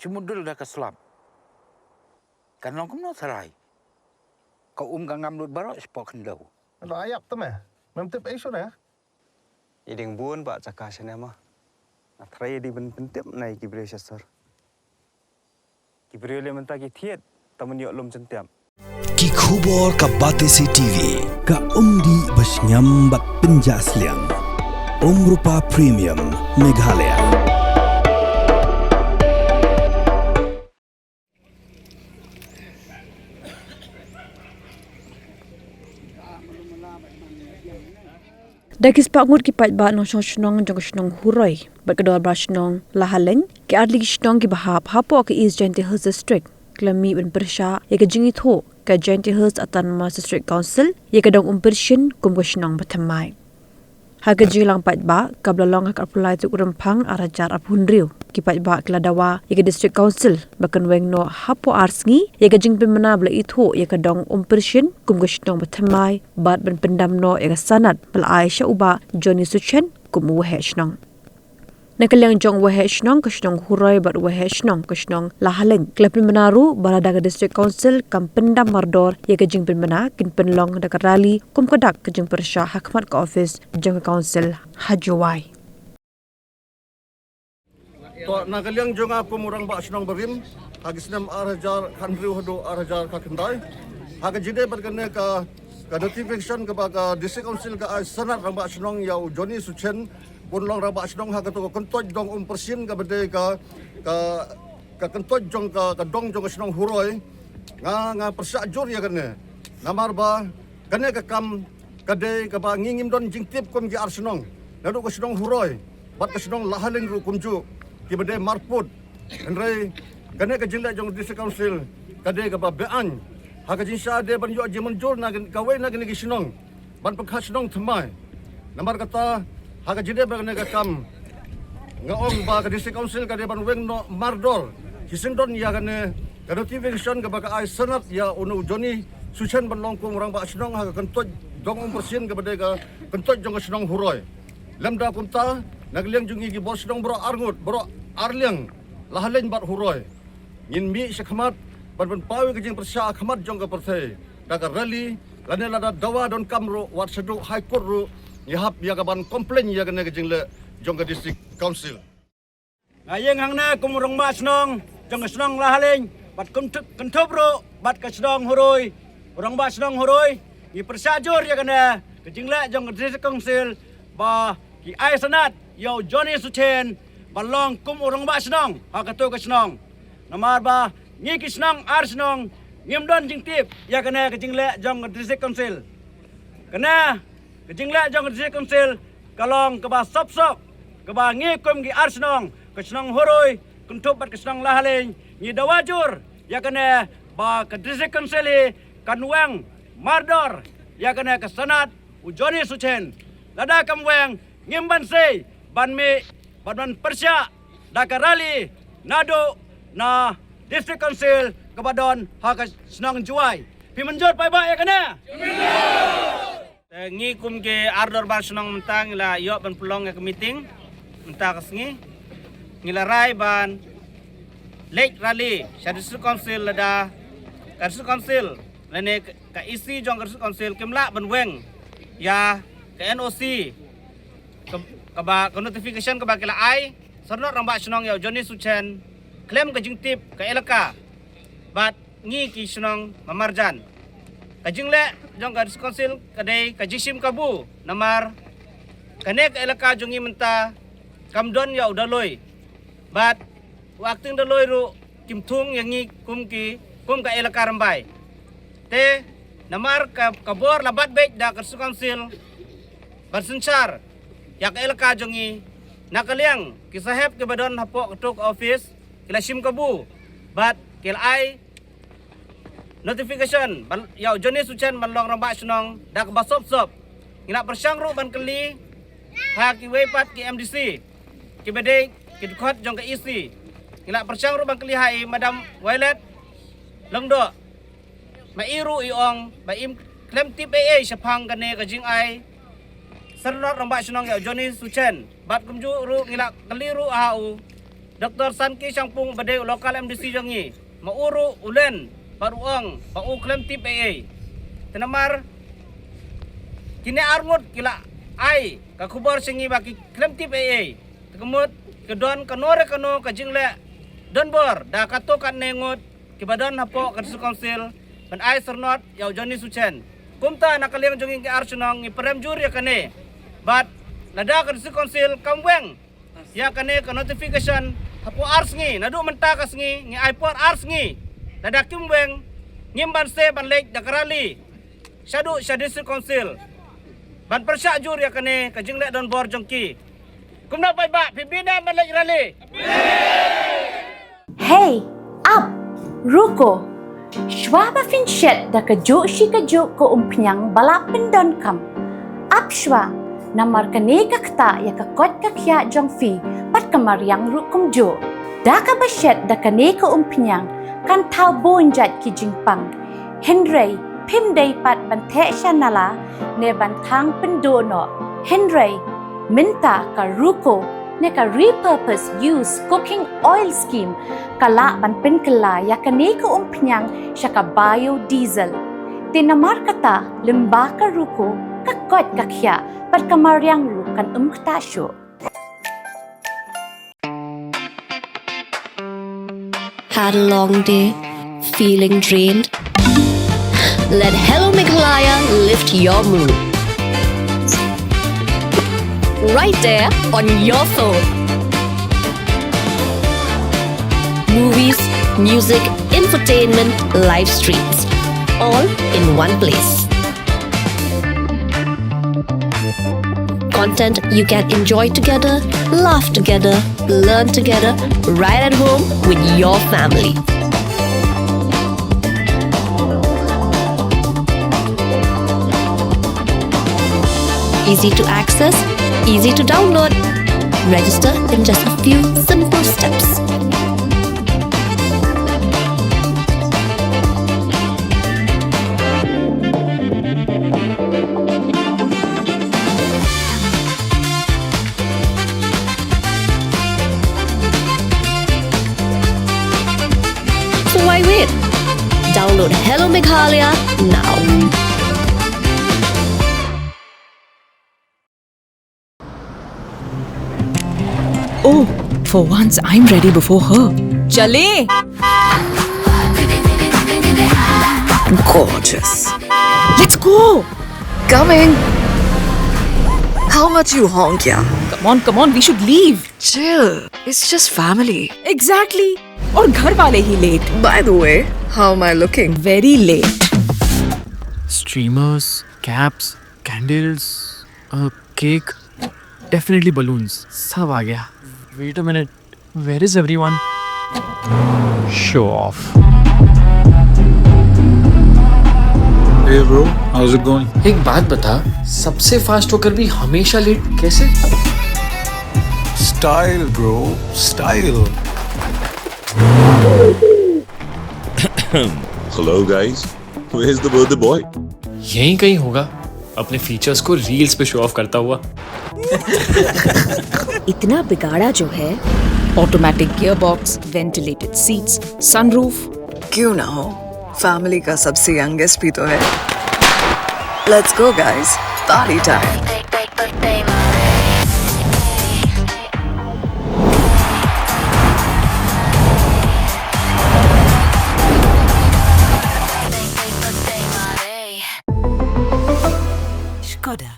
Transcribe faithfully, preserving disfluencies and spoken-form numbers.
Te mudul da ka slap. Kan long kumno tharai. Ka um ka ngam lut baroh shapoh khyndew. Lo ayap te me. Mem tip ei shuh ne. I ding bun ba jaka shane ma. Nga tharai i ding ban pyntip na i ki briew sha sor. Ki briew le mynta ki thied ta man ïoh lum jyntiap. Ki khubor ka Batesi T V, ka umdih ba shngiam bad pynjah sliang. Umrupa Premium, Meghalaya. Da ki spah ngut ki paidbah nongshong shnong jong ka shnong Huroi bad ka dorbar shnong Lahaleiñ, ki artylli ki shnong kiba hap hapoh ka East Jaintia Hills District, ki la mih ban pyrshah ïa ka jingithuh ka Jaintia Hills Autonomous District Council ïa ka dong Umprisin kum ka shnong ba thymmai. Ha ka jingïalang paidbah kaba la long ha ka arphew lai tarik u Rymphang ar hajar arphew hynriew, ki paidbah ki la dawa ïa ka District Council ba kan weng noh hapoh ar sngi ïa ka jingpynbna ba la ithuh ïa ka dong Umprisin kum ka shnong ba thymmai bad ban pyndam noh ïa ka sanad ba la ai sha u Bah Johnny Suchen kum u waheh shnong. Na ka liang jong u waheh shnong ka shnong Huroi bad u waheh shnong ka shnong Lahaleiñ, ki la pynbna ruh ba lada ka District Council kam pyndam mardor ïa ka jingpynbna, kin pynlong da ka rally kum ka dak ka jingpyrshah ha khmat ka office jong ka Council ha Jowai. To, na ka liang jong nga kum u rangbah shnong barim, ha ki snem ar hajar khathynriew haduh ar hajar khatkhyndai, ha ka jingdei bad kane ka, ka notification kaba ka District Council ka ai sanad rangbah shnong ïa u Johnny Suchen ban long rangbah shnong ha kato ka kyntoit dong Umprisin kaba dei ka, ka, ka kyntoit jong ka, ka dong jong ka shnong Huroi. Nga, nga pyrshah jur ïa kane. Namar ba kane ka kam ka dei kaba ngi ngim don jingtip kum ki ar shnong. Naduh ka shnong Huroi bad ka shnong Lahaleiñ ruh kumjuh, kiba dei marpud. Hynrei kane ka jingleh jong District Council ka dei kaba be-aiñ. Ha ka jingshisha dei ban ïoh jingmynjur na kawei na kine ki shnong ban pynkha shnong thymmai. Namar kata, ha ka jingdei bad kane ka kam, nga ong ba ka District Council ka dei ban weng noh mardor. Shisien don ïa kane ka notification kaba ka ai sanad ïa une u Johnny Suchen ban long kum u rangbah shnong ha ka kyntoit dong Umprisin kaba dei ka kyntoit jong ka shnong Huroi. Lymda kumta, na ka liang jong ngi ki bor shnong baroh arngut, baroh arliang, Lahaleiñ bad Huroi, ngin mih shakhmat ban pynpaw ïa ka jingpyrshah ha khmat jong ka pyrthei da ka rally, lane lada dawa donkam ruh wat shaduh High Court ruh, ngi hap ïa ka ban complain ïa kane ka jingleh jong ka District Council. Nga ïeng hangne kum u rangbah shnong jong ka shnong Lahaleiñ bad kynthup, kynthup ruh bad ka shnong Huroi, u rangbah shnong Huroi. Ngi pyrshah jur ïa kane ka jingleh jong ka District Council ba ki ai sanad ïa u Johnny Suchen ban long kum u rangbah shnong ha kato ka shnong. Namar ba ngi ki shnong ar shnong ngim don jingtip ïa kane ka jingleh jong ka District Council. Kane ka jingleh jong ka District Council ka long kaba sop sop, kaba ngi kum ki ar shnong, ka shnong Huroi kynthup bad ka shnong Lahaleiñ, ngi dawa jur ïa kane ba ka District Council hi kan weng mardor ïa kane ka sanad u Johnny Suchen. Lada kam weng, ngim banse ban mih ban, ban pyrshah da ka rally naduh na District Council kaba don ha ka shnong Jowai. Phi mynjur paidbah ïa kane? Te ngi kum ki ar dorbar shnong mynta ngi la ïoh ban pynlong ïa ka meeting mynta ka sngi. Ngi la rai ban leit rally sha District Council lada ka District Council lane ka E C jong ka District Council kim lah ban weng ïa ka N O C ka, kaba, ka notification kaba ki la ai syrnod rangbah shnong ïa u Johnny Suchen khlem ka jingtip ka elaka bad ngi ki shnong ba marjan. Ka jingleh jong ka District Council ka dei ka jingshim kabu namar kane ka elaka jong ngi mynta kam don ïa u Daloi bad u Acting Daloi ruh kim thung ïa ngi kum ki, kum ka elaka Rymbai. Te namar ka, ka bor la bat beit da ka District Council ban synshar ïa ka elaka jong ngi, na ka liang ki sahep kiba don hapoh kato ka office ki la shim kabu bad ki la ai notification ban, ïa u Johnny Suchen ban long rangbah shnong da kaba sop sop. Ngi la pyrshang ruh ban kylli ha kiwei pat ki M D C kiba dei ki dkhot jong ka E C. Ngi la pyrshang ruh ban kylli ha i Madam Violet Lyngdoh. Ma i ruh i ong ba im khlem tip ei ei shaphang kane ka jingai syrnod rangbah shnong ïa u Johnny Suchen. Bad kumjuh ruh ngi la kylli ruh ha u Doktor Sanki Shangpung ba dei u local M D C jong ngi, ma u ruh u len bad u ong ba u khlem tip ei ei. Te namar kine ar ngut ki la ai ka khubor sha ngi ba ki khlem tip ei ei. Te ka mut ka don kano re kano ka jingleh donbor da katto katne ngut kiba don hapoh ka District Council ban ai syrnod ïa u Johnny Suchen. Kumta na ka liang jong ngi ki ar shnong ngi pyrem jur ïa kane. Bad lada ka District Council kam weng ïa kane ka notification hapoh ar sngi, naduh mynta ka sngi ngi ai por ar sngi. Lada kim weng, ngim banse ban leit da ka rally shaduh sha District Council ban pyrshah jur ïa kane ka jingleh donbor jong ki. Kumno paidbah, phi bina ban leit rally? Hei, ap, ruko. Shuwa ba phin shet da kajuh shi kajuh ka umphniang ba la pyndonkam, ap shuwa, namar kane ka ktah ïa ka koit ka khiah jong phi bad ka mariang ruh kumjuh. Da kaba shet da kane ka umphniang kan thaw bun jait ki jingpang. Hynrei phim dei pat ban theh sha nala ne ban thang pynduh noh. Hynrei mynta ka ruko ne ka repurpose use cooking oil scheme ka lah ban pynkylla ïa kane ka umphniang sha ka biodiesel. Te namar kata lyngba ka ruko ka koit ka khiah bad ka mariang ruh kan ym ktah shuh. Had a long day? Feeling drained? Let Hello Meghalaya lift your mood. Right there on your phone. Movies, music, infotainment, live streams, all in one place. Content you can enjoy together, laugh together, learn together, right at home with your family. Easy to access, easy to download. Register in just a few simple steps. So why wait? Download Hello Meghalaya now. Oh, for once I'm ready before her. Chale! Gorgeous. Let's go! Coming! How much you honk, yeah? Come on, come on, we should leave. Chill. It's just family. Exactly. और घर वाले ही late. By the way, how am I looking? Very late. Streamers, caps, candles, a cake, definitely balloons. सब आ गया. Wait a minute. Where is everyone? Show off. Hey bro, how's it going? एक बात बता, सबसे फास्ट होकर भी हमेशा लेट कैसे? Style bro, style. Hello guys, where's the birthday boy? यहीं कहीं होगा, अपने फीचर्स को रील्स पे शो ऑफ करता हुआ. इतना बिगाड़ा जो है. Automatic gearbox, ventilated seats, sunroof. क्यों ना हो, फैमिली का सबसे यंगेस्ट भी तो है. Let's go guys, party time. Skoda.